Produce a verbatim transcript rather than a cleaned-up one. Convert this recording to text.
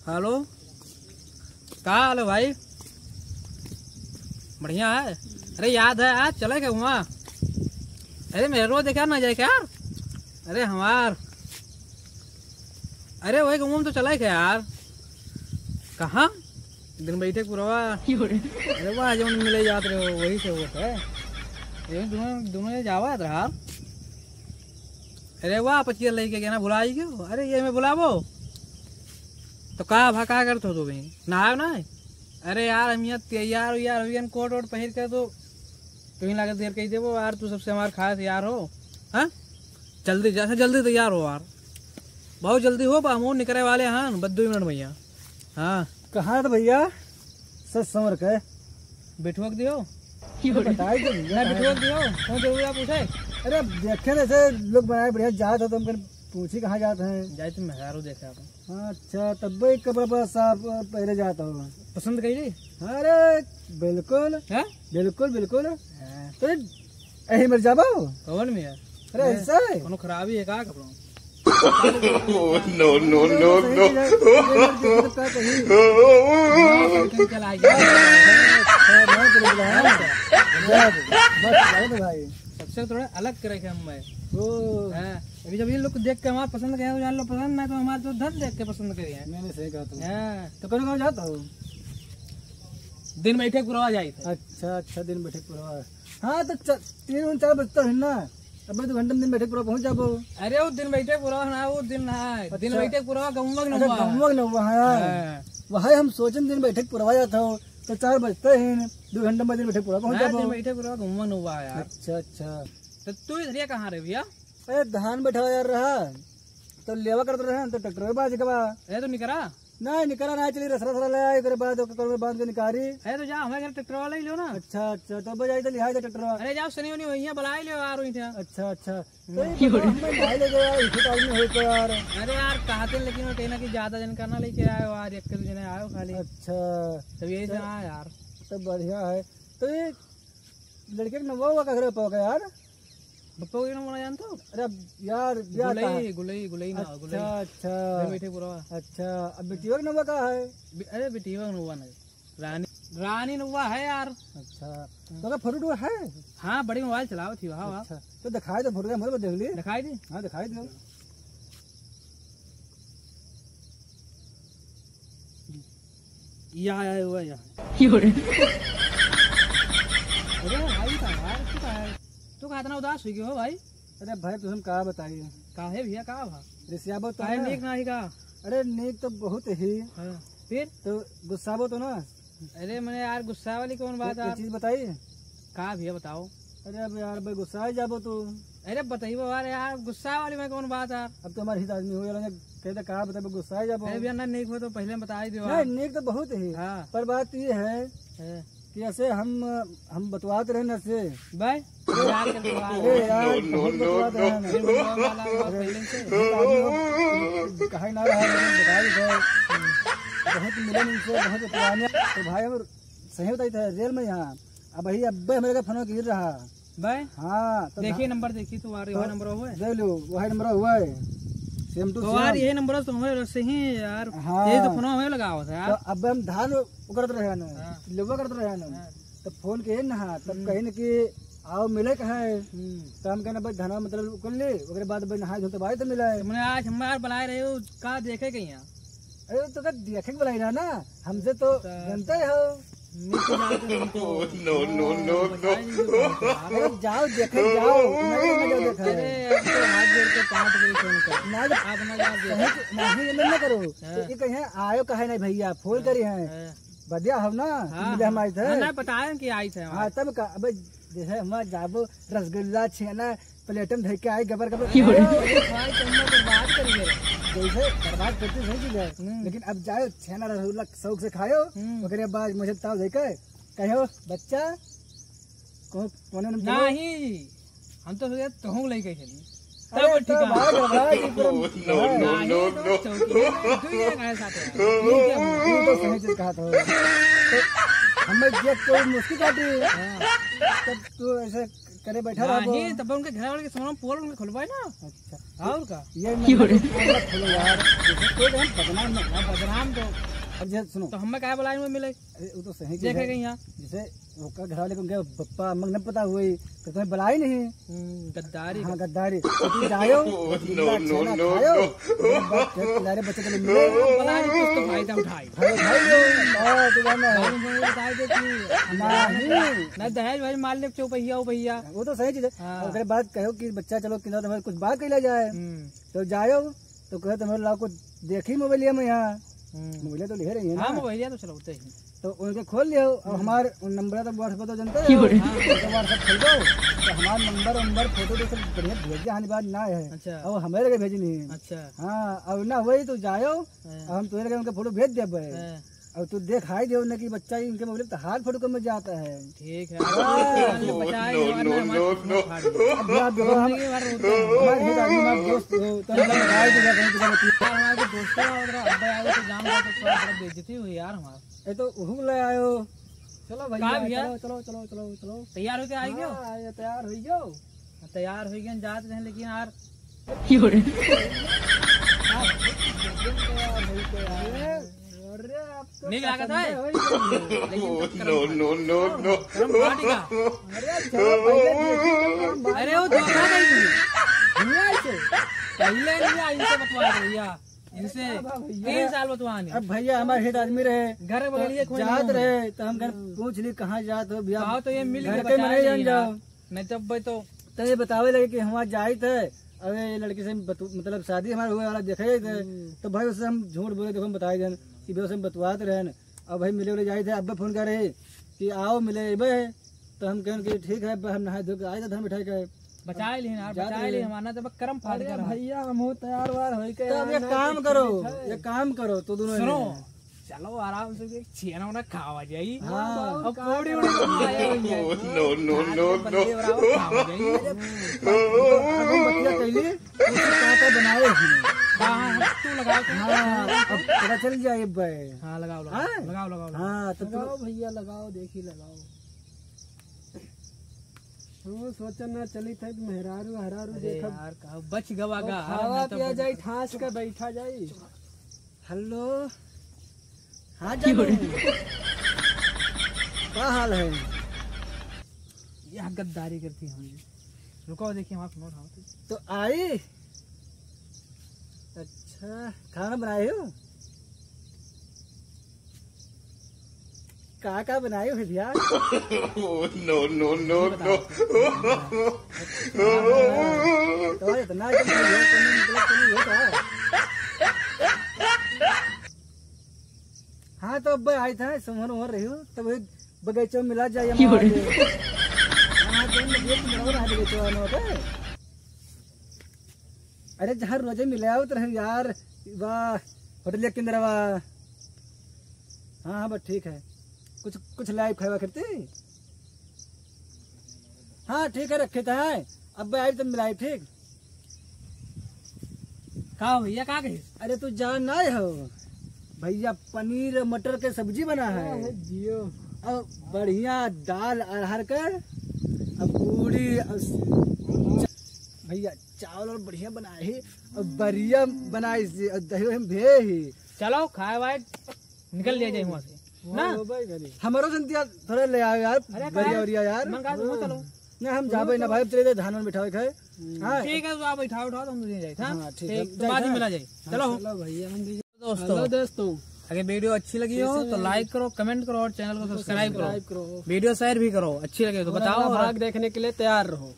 हेलो, का हाल है भाई? बढ़िया है। अरे याद है, आज चले गए वहाँ। अरे मेरे रोज देखा ना जाए यार। अरे हमार, अरे वही गाँव में तो चले गए यार। कहाँ? दिन बैठे पुरवा। अरे वाह, जौन मिले जात रहे हो, वही से होत है। ये दोनों, दोनों ये जावत रहा। अरे वाह, पचिया लइके गया ना, भुलाई गयो। अरे ये मैं भुलाबो तो का भा, का करत हो तू भी? नहाओ ना। अरे यार, हम यहाँ तैयार हो यार, हुई कोट वोट पहिर के तो तुम्हें लागत देर कही देबो यार, तू सबसे हमार खास यार हो। हाँ, जल्दी, जैसे जल्दी तैयार हो यार, बहुत जल्दी हो बा, हम निकरे वाले हैं बस दो मिनट भैया। हाँ। कहाँ है तो भैया? सच समर के। बिठुआ के दियो। अरे बताई दे भैया, ना कहाँ बिठुआ है? के दियो, कौन जरूरी आप पूछे? अरे अब देखे ना, ऐसे लोग बनाए बढ़िया जात हो तो हम कहीं पूछी कहाँ जात हैं। जाए तो मेहरारू देखे आप। हाँ, अच्छा, तब भाई कपड़ा बड़ा साफ पहले जात हो। पसंद कइली? अरे बिल्कुल। हाँ? बिल्कुल, बिल्कुल। हाँ। तो यही मर जाबो। कौन में है? अरे, हैं? ऐसा है? कोनो खराबी है का कपड़ों में? No, no, no, no। सही चीज है, ये मर जाए तो का कही? हाँ, सही चला गया। अच्छा, अच्छा, मैं तो निकला है। बस, बस, बहुत भाई। सबसे थोड़ा अलग करे के हम मैं। ओ। हाँ, अभी जब ये लोग देख के हमारा पसंद करे तो जान लो पसंद, नहीं तो हमारे तो धन देख के पसंद करे हैं। नहीं, नहीं, सही कहा तुमने। हाँ। तो कौन गाँव जाता हो? दिन बैठे पुरवा जाए थे। अच्छा, अच्छा, दिन बैठे पुरवा। हाँ, तो च-, तीन उन चार बजता है ना, अब दो घंटे में दिन बैठे पुरवा पहुँच जाबो। अरे, वो दिन बैठे पुरवा ना, वो दिन ना है। दिन अच्छा। बैठे पुरवा गाँव में अच्छा, नौवा। गाँव में नौवा है। हाँ। वही हम सोचन दिन बैठे पुरवा जाता हो, तो चार बजता है, दो घंटे में दिन बैठे पुरवा पहुँच हाँ, जाबो। दिन बैठे पुरवा गाँव में नौवा है यार। अच्छा, अच्छा। तो तू इधरिया कहाँ रहे भैया? अरे, धान बैठा यार रहा, तो लेवा करत रहे, तो ट्रैक्टर बाज के बा। अरे, तो निकरा? नहीं, निकरा ना, चली रसरा सरा ले आए, ओकरे बाद ओकर में बांध के निकारी। अरे तो जा, हमारे घर ट्रैक्टर वाला ही लो ना। अच्छा, अच्छा, तो बजाई तो लिहाई दे ट्रैक्टर वाला। अरे जाओ, सनी उनी भैया बुला ही लो यार, वहीं थे। अच्छा, अच्छा। तो हम्म। ये बताओ, हमें नहीं ले गया यार, इसी टाइम में हो तो यार। अरे यार, कहते हैं, लेकिन वो कहना कि ज्यादा जन का ना लेके आयो यार, एक दो जने आयो खाली। अच्छा। तब यही से तो, हाँ यार। तब बढ़िया है। तो ये लड़के के नंबर हुआ का घर पे होगा यार? बप्पा के नाम ना जानता हो? अरे अब यार, यार गुलई, कहाँ? गुलई, गुलई ना, अच्छा, गुलई। अच्छा। घर बैठे पुरवा। अच्छा, अब बिटिया के नंबर कहाँ है? बि-, अरे बिटिया के नंबर नहीं। रानी, रानी नंबर है यार। अच्छा, हाँ। तो का फोटो है? हाँ, बड़ी मोबाइल चलावत ही, वाह, वाह। अच्छा, तो दिखाई दे फोटो, मोबाइल पर देख ली। दिखाई दी? हाँ, दिखाई दो। या आया हुआ यहाँ। यो रे। अरे भाई का यार, तू का है? तू का इतना उदास हो गयो हो भाई? अरे भाई, तुम का बताइए? काहे भैया, का भा? रिसियाबो तो काहे है। नीक नाही का? अरे नीक तो बहुत ही। हाँ, फिर? तो गुस्साबो तो ना। अरे मने यार, गुस्सा वाली कौन बात एक, एक यार? चीज बताई। का भैया बताओ? अरे अब यार भाई, गुस्सा ही जाबो तू। अरे बताइबो यार, यार गुस्सा वाली में कौन बात यार? अब तो हमारे हित आदमी हो गया, कहते का बताइबो, गुस्सा ही जाबो। अरे भैया ना, नीक हो तो पहले बता ही दो नहीं, यार। नीक तो बहुत ही। हाँ। पर बात ये है हाँ। कि ऐसे हम, हम बतवात रहे न से। भाई, मजाक कर रहा है। अरे यार, बहुत बतवात रहे न। अरे, मजाक वाला है, अरे, पहले से। हित आदमी हो, कहा ही ना रहा, लेकिन बताई दो। बहुत मिले इनसे, बहुत पुराने। तो भाई, हम सही बताई थे, रेल में यहाँ। अब वही अब्बे हमारे का फोन गिर रहा। बे? हाँ, तो देखिए ना नंबर, देखिए तो आ रही तो है नंबर हुआ है। दे लो, वही नंबर हुआ है। Same to तो यार same। यही नंबर तो हमें सही है यार। हाँ। यही तो फोन हमें लगावा था यार। तो अब हम धान उकरत रहे ना, हाँ। लेवा करत रहे ना। हाँ। तो फोन के ना, तब हम्म। कहीं ना कि आओ मिले कहाँ है। हम्म। तो हम कहना भाई धान मतलब उकर ले, ओकरे बाद भाई नहाए धोए तो भाई तो मिला है। तो मैंने आज हमार बुलाए रहे हो, का देखे कहीं यहाँ? अरे तो का देखे के बुलाई रहा ना, हमसे तो अच्छा। जानते हो। मित्र जाते हैं तो। No, no, no, no। बताइए जो बात है। अरे जाओ देखे जाओ, नहीं ना जाओ देखा अरे, है। अब तो हाथ जोड़ के पाँच बजे फोन कर। ना जा-, आप ना जाओ सही देखो। से-, नहीं, ये ना करो। हाँ। तो ये कहे आयो कहे नहीं भैया, फोन करी हैं। हाँ। बढ़िया हो ना, हाँ, मिले हम हाँ। आए थे। हाँ, ना बताए कि आए थे हाँ, हमारे। तब का, अबे जैसे हम जाबो रसगुल्ला, छेना, प्लेट में धर के आए, गबर, गबर। अरे, अरे, भाई, तुम लोग बर्बाद कर गए। जैसे बर्बाद करते सही चीज है। हम्म। लेकिन अब जाए, छेना रसगुल्ला शौक से खायो, हम्म। ओकरे बाद मुझे ताव देके कहो, "बच्चा, को-, कोने में चलो?" नहीं, हम तो सोचे, "तुहूँ लेके चली।" अरे, तब तो ठीक है। भाई, भाई, ये पूरा No, no, नहीं, no, तो no। चौकी में तू ये कहे साथ है। ये क्या हुआ? तू तो सही चीज कहा था। तो हमें देख के मुस्की काटी। हाँ। तब तू ऐसे अरे बैठा रहो। नहीं, तब उनके घर वाले के सामने पोल उनके खुलवाए ना। अच्छा। और का? ये मतलब पोल मत खोलो यार। जैसे कोई हम बदनाम ना। हाँ, बदनाम तो। अब जैसे सुनो। तो हमें काहे बुलाए में मिले? अरे, वो तो सही चीज देखे है। गई यहाँ। जैसे ओकर घर वाले को उनके पप्पा अम्मा के न पता हुई, तो तुम्हें बुलाई नहीं। हम्म, गद्दारी हाँ, कर। गद्दारी। तो तू जायो, no, no, no, खायो। no। एक बार खेत किनारे बच्चे चले मिले। बुलाई कुछ तो फायदा उठाई। भाई, भाई, यो, हाँ, तू जाना है। भाई, मुझे बता दे कि नहीं। नहीं, दहेज भाई मार ले, चौपहिया, उपहिया। वो तो सही चीज है। हाँ। ओकरे बाद कहो कि बच्चा चलो किनारे तुम्हारे कुछ बात कइला जाए। हम्म। तो जायो, तो कहे तुम्हारे लाओ कुछ देखी मोबाइलिया में यहाँ। हम्म। मोबाइलिया तो ले रही है हाँ, ना। मोबाइलिया तो चलाते हैं। तो उनके खोल लियो, अब हम्म। हमार नंबर तो WhatsApp पे तो जानते हो। हाँ। तो WhatsApp खोल दो, तो हमार नंबर, नंबर, फोटो तो सब बढ़िया भेज दे, हानि बात ना है। अच्छा। अब हमारे लगे भेजनी है। अच्छा। हाँ, अब ना वही तो जायो, हाँ। अब हम तुम्हारे लगे उनके फोटो भेज देबे। हाँ। अब तू देखाई दे उन्हें कि बच्चा ही इनके मोबाइल तो हाथ फोटो कम में जाता है। ठीक है। हाँ। जान ले बचाए, no, वरना no, हमारे no, no। फाड़ दे। अब यार देखो, हम जिंदगी भर रोते हैं। हमारे खेत आदमी, हमारे दोस्त हो, तो हम लोग भाई को क्या कहें, तुझे बता। यार, हमारे दोस्तों का मतलब अब्बा यार तो जान रहा तो थोड़ा बड़ा बेइज्जती हुई यार हमारा। ये तो उहू ले आयो। चलो भैया, का भैया? चलो, चलो, चलो, चलो, चलो। तैयार होके आई गयो? हाँ, ये तैयार हो गयो। तैयार हो गए, जात रहे, लेकिन यार। क्यों रे? अरे, अब तो नीक लागत है? पसंद है, वही करेंगे। लेकिन तब no, करम no, no, no। करम फाटी का? अरे, चलो, पहले देखी, करम फाटी। अरे, वो धोखा नहीं दी। भैया से। पहले नहीं, इनसे बतवा दे भैया। इनसे अब भैया, तीन साल बतवानी। अब भैया हमारे हित आदमी रहे, घर तो बगलिए खोए जात नहीं रहे, तो हम घर हम्म। पूछ ली, "कहाँ जात हो भैया?" कहा तो ये मिल घर के के बता मने जान देंगे जाओ। यार। नहीं तो भाई तो तो ये बतावे लगे कि हम वहाँ जाइत है, अबे ये लड़की से बतु-, मतलब शादी हमारे हुए वाला देखे जाइत है, हम्म। तो भाई उससे हम झूठ बोले, देखो हम बताए देन कि भाई उससे हम बतवात रहे न, अब भाई मिले उले जाइत है, अब फोन करे कि आओ मिले अबे, तो हम कहन कि ठीक है, अब हम नहाए धो के आए थे धर्म बैठाए के। बचाए लिहिन यार, जात बचाए रहे। लिहिन, हमारा तो बस करम फाड़ अरे कर रहा। भैया, हम हो तैयार वार होई के तो अब यार, एक ना काम कुछ करो, करी है। एक काम करो, तो दोनों सुनो, जने। चलो आराम से एक छेना उना खावा जाई। हाँ। अब पूरी उड़ी खावा जाई। No, no, no, no। खावा जाई। अरे, हम बतिया कैली, उसे का का बनाए ही नहीं। हाँ, हाँ, हाँ, तू लगाओ, तू। हाँ, अब पता चल जाए भाई। हाँ, लगाओ, लगाओ, हाँ? लगाओ, लगाओ, लगाओ। हाँ, तो तू लगाओ भैया, लगाओ, देखी लगाओ। हम सोचन ना चली थे कि मेहरारू हरारू अरे देखब। यार, कहो बच गवा तो गा, खावा ना तो पिया बच जाई, ठास के बैठा जाई। हेलो, हाँ जानू, का हाल है? यह गद्दारी करती हम। रुको, देखिए, हमारा फोन उठाओ तो। तो आई? अच्छा, खाना बनाए हो? का का बनाए हो भैया? No, no, no, no। तो इतना आइटम तो ये तो नहीं, मतलब तो नहीं होता। हाँ, तो अब आई था, सोहर ओहर रही हो, तब वही बगीचा में मिला जाए, क्यों रे? हाँ, तो हम लोग ये तो मिला रहा बगीचा में होता है। अरे, जहाँ रोजे मिले आवत रहे यार, वाह, होटलिया के अंदर वाह। हाँ, हाँ, बस ठीक है। कुछ, कुछ लाइव खावा करते? हाँ, ठीक है, रखे तो हैं। अब आई तो मिलाई, ठीक। का हो भैया, का कहे? अरे, तू जान ना हो भैया, पनीर मटर के सब्जी बना है। अरे जियो। और बढ़िया दाल अरहर के, और पूड़ी, और च-, भैया, चावल और बढ़िया बनाए है, और बरिया बनाए से, और दही वही में भे ही। चलो, खाए वाए निकल लिया जाए वहाँ से। वाह, ना? वाह भाई, गरीब। हमरो संतिया थोड़ा ले आओ यार, अरे, बरिया, बरिया यार। मन कहा, तुम चलो। ना, हम जाबे ना भाई, अब चले जाए, धान वान बैठावे खाए। हम्म। हाँ। ठीक है, तो आप बैठाओ, उठाओ, तो हम ले जाए, हाँ? हाँ, ठीक है, ठीक, तो जाए, बाद में हाँ। मिला जाए। हाँ, चलो। चलो भैया, हम भी दोस्तों, हेलो दोस्तों। अगर वीडियो अच्छी लगी हो, कैसे तो हैं? लाइक करो, कमेंट करो और चैनल को हमको सब्सक्राइब करो। सब्सक्राइब करो। वीडियो शेयर भी करो, अच्छी लगे तो और बताओ अगला और भाग देखने के लिए तैयार रहो।